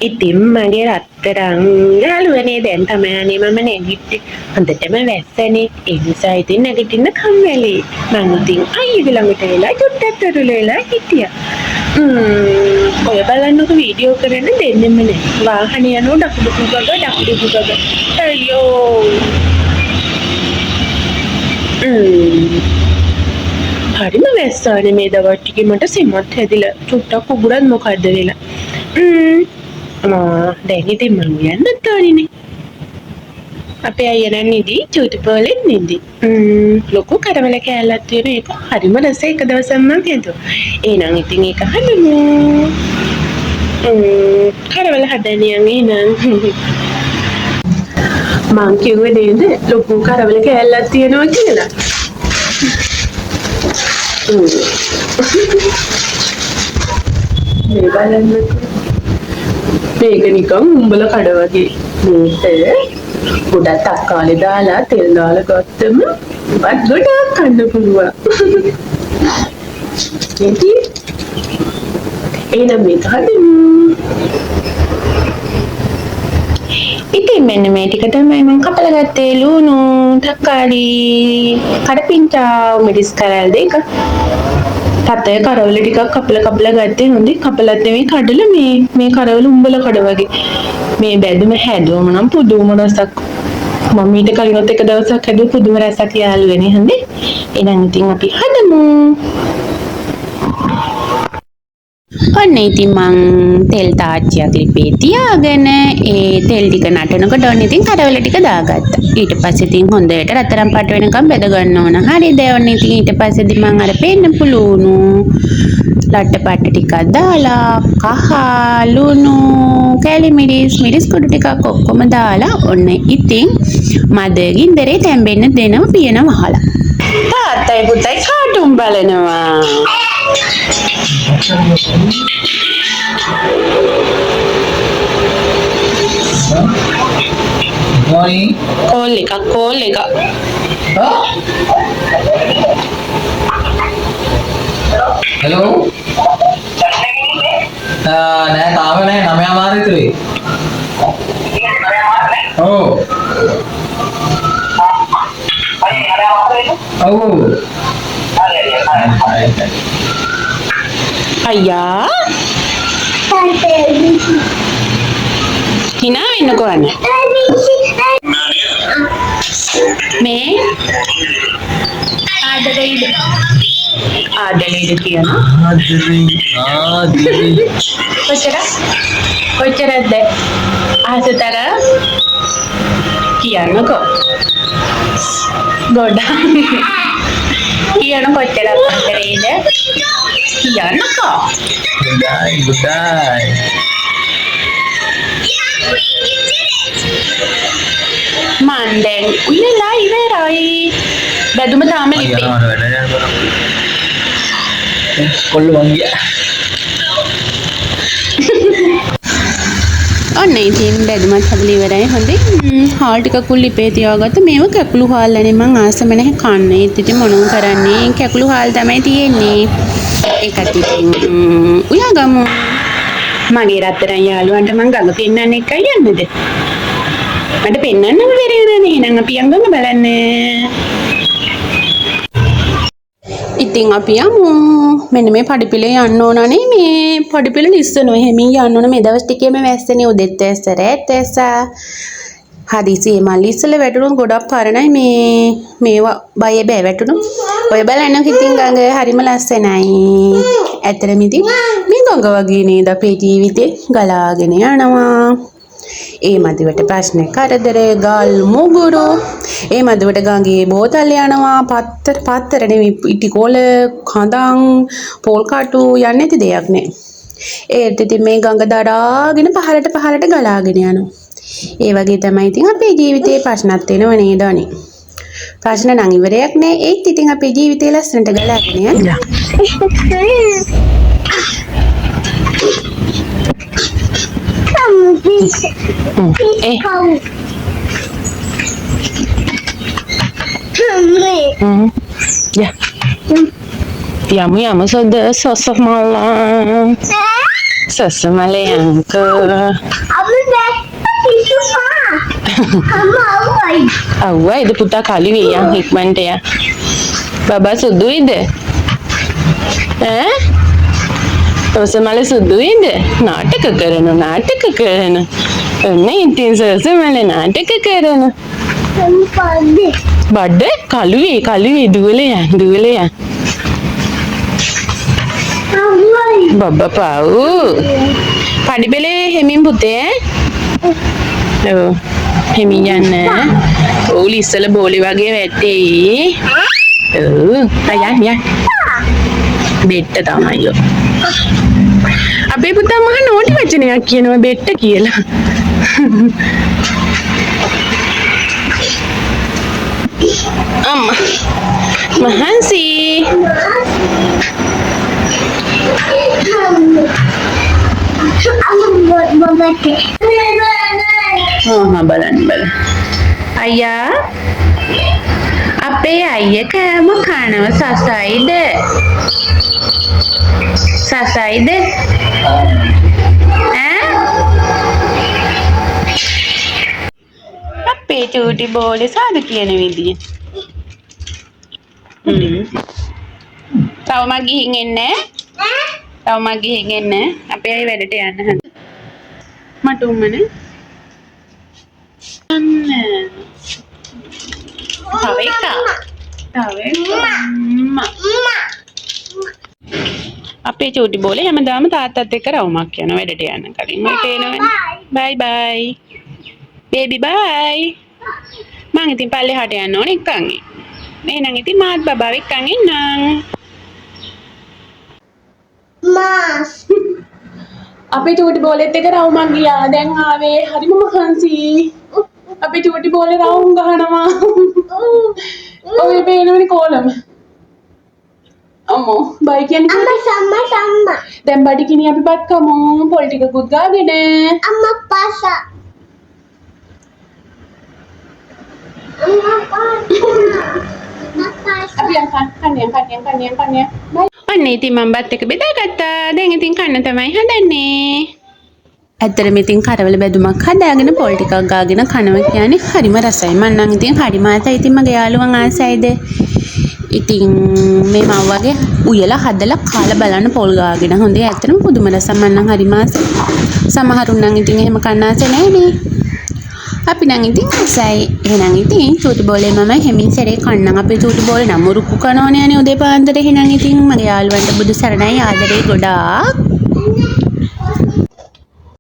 ඉතින් මගේ රත්තරන් යාළුවනේ දැන් තමයි අනේ මම නැගිට්ටේ. හොඳටම වැස්සනේ. ඒ නිසා ඉතින් නැගිටින්න කම්මැලි. මං ඉතින් අයියගේ ළඟට වෙලා චුට්ටක් තුරුල වෙලා හිටියා. ඔය බලන්නකෝ වීඩියෝ කරන්න දෙන්නෙම නෑ. වාහන යනවා ඩකු ඩුකු ගග ඩකු ඩුකු ගග. අයියෝ. හරිම වැස්සානේ මේ දවස් ටිකේ මට සෙමත් හැදිලා. චුට්ටක් උගුරත් මොකද්ද වෙලා. දැන් ඉතින් මං උයන්නත් ඕනිනේ. අපේ අයියා නම් නිදි, චූටි පොලෙත් නිදි. ලොකු කරවල කෑල්ලක් තියෙන ඒක හරිම රසයි. එක දවසක් මං හැදුවා. එහෙනම් ඉතින් ඒක හදමු. කරවල හදන්න යන් එහෙනම්. මං කිව්වේ නේද ලොකු කරවල කෑල්ලක් තියෙනවා කියලා. මේ බලන්නකෝ. මේක නිකන් උඹල කඩ වගේ. මේක ගොඩක් තක්කාලි දාලා තෙල් දාලා ගත්තම බත් ගොඩක් කන්න පුළුවන්. ඉතින් එහෙනම් මේක හදමු. ඉතින් මෙන්න මේ ටික තමයි මං කපලා ගත්තේ. ලුණු, තක්කාලි, කරපිංචා, මිරිස් කරල් දෙක. තතය කරවල ටිකක් කපලා කපලා ගත්තේ. හොඳේ කපලත් නෙවෙයි කඩලා මේ මේ කරවල උඹල කඩ වගේ. මේ බැදුම හැදුවම නම් පුදුම රසක්. මම ඊට කලිනුත් එක දවසක් හැදුව පුදුම රසක් යාළුවනේ. හොඳේ එහෙනම් ඉතින් අපි හදමු. ඔන්න ඉතින් මං තෙල් තාච්චියක් ලිපේ තියාගෙන ඒ තෙල් ටික නටනකොට ඔන්න ඉතින් කරවල ටික දාගත්තා. ඊට පස්සේ ඉතින් හොඳට රත්තරන් පාට වෙනකම් බෙද ගන්න ඕන. හරිද? ඔන්න ඉතින් ඊට පස්සේදී මං අර පෙන්නපු ලුණු ලට්ට පට්ට ටිකක් දාලා කහ ලුණු කැලි මිරිස් මිරිස් කුඩු ටිකක් ඔක්කොම දාලා ඔන්න ඉතින් මද ගින්දරේ තැම්බෙන්න දෙනව පියන වහලා. තාත්තයි පුතයි කාටුන් බලනවා. Morning. Call එකක් කෝල් එකක්. හෙලෝ. නෑ තාම නෑ 9 අමාරු ඉතුරුයි. ඔව්. ඔව්. අයියා හිනා වෙන්නකෝ අනේ. මේ ආදරෙයිද ආදරෙයිද කියනවා. ආදරේ ආදරේ. කොච්චර කොච්චරද ආසතර කියන්නකෝ. ගොඩක් කියන කොච්චර ආදරෙයිද කියන්නකෝ. ගොඩයි ගොඩයි. මං දැන් උයලා ඉවරයි. බැදුම තාම ලිපේ. යනවා වැඩ යනවා. කොල්ල මං ගියා. ඔන්න ඉතින් බැදුමත් හදලා ඉවරයි. හොඳින් හාල් ටිකක් උල් ලිපේ තියාගත්ත. මේව කැකුළු හාල් අනේ මං ආසම නැහැ කන්න. ඒත් ඉතින් මොනව කරන්නේ? කැකුළු හාල් තමයි තියෙන්නේ. ඒකත් ඉතින් උයාගමු. මගේ රත්තරන් යාළුවන්ට මං ගඟ පෙන්නන්න එකයි යන්නද? මට පෙන්නන්නම බැරි වුණානේ. එහෙනම් අපි යන් ගඟ බලන්න. ඉතින් අපි යමු. මෙන්න මේ පඩිපෙළේ යන්න ඕන නේ. මේ පඩිපෙළ ලිස්සනවා. හැමින් යන්න ඕන. මේ දවස් ටිකේම වැස්සනේ. උදෙත් වැස්ස රෑත් වැස්ස. හදිසියේ මල් ඉස්සල වැටුණොත් ගොඩක් පරණයි මේ මේවා බය බෑ වැටුණු. ඔය බලන්නකො ඉතින් ගඟ හරිම ලස්සනයි. ඇත්තටම ඉතින් මේ ගඟ වගේ නේද අපේ ජීවිතේ ගලාගෙන යනවා. ඒ මදිවට ප්‍රශ්න කරදර ගල් මුගුරු ඒ මදිවට ගඟේ බෝතල් යනවා පත්තර පත්තර නෙවෙයි ඉටි කොළ කඳන් පොල් කටු යන්නේ නැති දෙයක් නෑ. ඒත් ඉතින් මේ ගඟ දරාගෙන පහළට පහළට ගලාගෙන යනවා. ඒ වගේ තමයි ඉතින් අපේ ජීවිතේ ප්‍රශ්නත් එනව නේද අනේ. ප්‍රශ්න නම් ඉවරයක් නෑ. ඒත් ඉතින් අපේ ජීවිතේ ලස්සනට ගලාගෙන යනවා. ඒ යා යමු යමු සොද සොස මල්ලා සොසමලේ යංකෝ. අව්වයිද පුතා? කළු වෙයි, යන් ඉක්මනට යන්. බබා සුදුයිද? ඈ, සොසමලේ සුදුයිද? නාටක කරන, නාටක කරන. ඔන්න ඉතින් සොසමලේ නාටක කරන. බඩ කළු වෙයි, කළු වෙයි. දුවලා යන්, දුවලා යන්. බබා පව්. පඩිපෙලේ හෙමින් පුතේ, ඈ. ඔව්, හෙමින් යන්න. ඔව්, ලිස්සල බෝලේ වගේ වැටෙයි. ඔව්, ආ යන් යන්. බෙට්ට තමයි ඔය. අපේ පුතා මහ නෝටි වචනයක් කියනවා බෙට්ට කියලා. අම්මා මහන්සි. හා බලන්න බලන්න. අයියා, අපේ අයියා කෑම කනව සසයිද? සසයිද? ඈ, අපේ චූටි බෝලේ සාදු කියන විදිය. හ්ම්. තවම ගිහින් එන්නේ? තවම ගිහින් එන්නේ? අපේ අය වැඩට යන්න හද. මට උම්මනේ. අන්න. තව එකක්. තව එකක්. අම්මා. අපේ චූටි බෝලේ හැමදාම තාත්තත් එක්ක රවුමක් යනවා වැඩට යන්න කලින්. ඔය පේනවනේ. බයි බයි. බේබි බයි. මං ඉතින් පල්ලෙහාට යන්න ඕනේ එක්කන්. එහෙනම් ඉතින් මාත් බබාව එක්කන් එන්නම්. අපේ චූටි බෝලෙත් එක රවුමක් ගියා. දැන් ආවේ. හරිම මහන්සි. අපේ චූටි බෝලේ රවුම් ගහනවා. ඔය පේනවනේ කෝලම. අම්මෝ, බයි කියන්නේ. දැන් බඩගිනි, අපි බත් කමු. පොල් ටිකකුත් ගාගෙන. අපි යන් කන්න යන්, කන්න යන්, කන්න යන්, කන්න යන්. බයි. ඔන්න ඉතින් මම බත් එක බෙදාගත්තා. දැන් ඉතින් කන්න තමයි හදන්නේ. ඇත්තටම ඉතින් කරවල බැදුමක් හදාගෙන පොල් ටිකක් ගාගෙන කනවා කියන්නේ හරිම රසයි. මං නම් ඉතින් හරිම ආසයි. ඉතින් මගේ යාළුවන් ආසයිද? ඉතින් මේ මං වගේ උයලා හදලා කාලා බලන්න පොල් ගාගෙන. හොඳේ, ඇත්තටම පුදුම රසක්. මං නම් හරිම ආසයි. සමහරුන් නම් ඉතින් එහෙම කන්න ආස නෑනේ. අපි නම් ඉතින් ආසයි. එහෙනම් ඉතින් චූටි බෝලේ මම හෙමින් සැරේ කන්නම්. අපේ චූටි බෝලේ නම් මුරුක්කු කනෝනේ අනේ උදේ පාන්දර. එහෙනම් ඉතින් මගේ යාළුවන්ට බුදු සරණයි, ආදරේ ගොඩාක්.